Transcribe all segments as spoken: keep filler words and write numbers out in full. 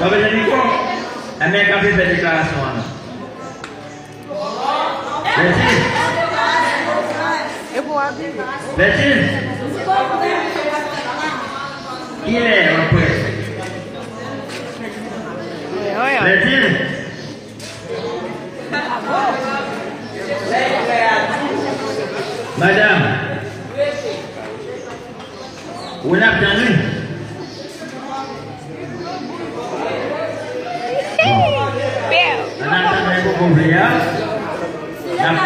Papa Janiko, enben, k ap fè deklarasyon an non. Bètin. Bètin. Kilè w ap prè? Bètin. Madanm. Ou n ap tann wi. Bon. An atandan, poko vle a. N ap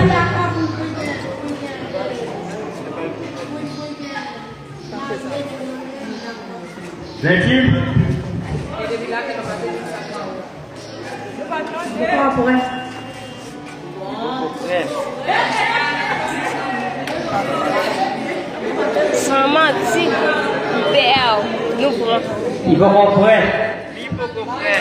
Bètin. Poko prè. San manti, m pè w, nou pran. Li poko prè. Li poko prè.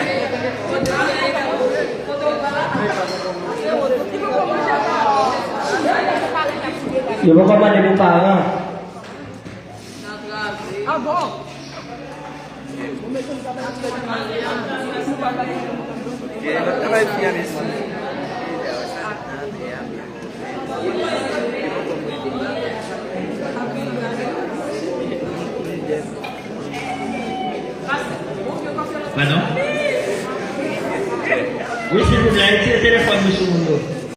Yo poko mande pou paran. Ah bon? Padon? Wi, silvouplè, retire telefòn nou sou moun yo.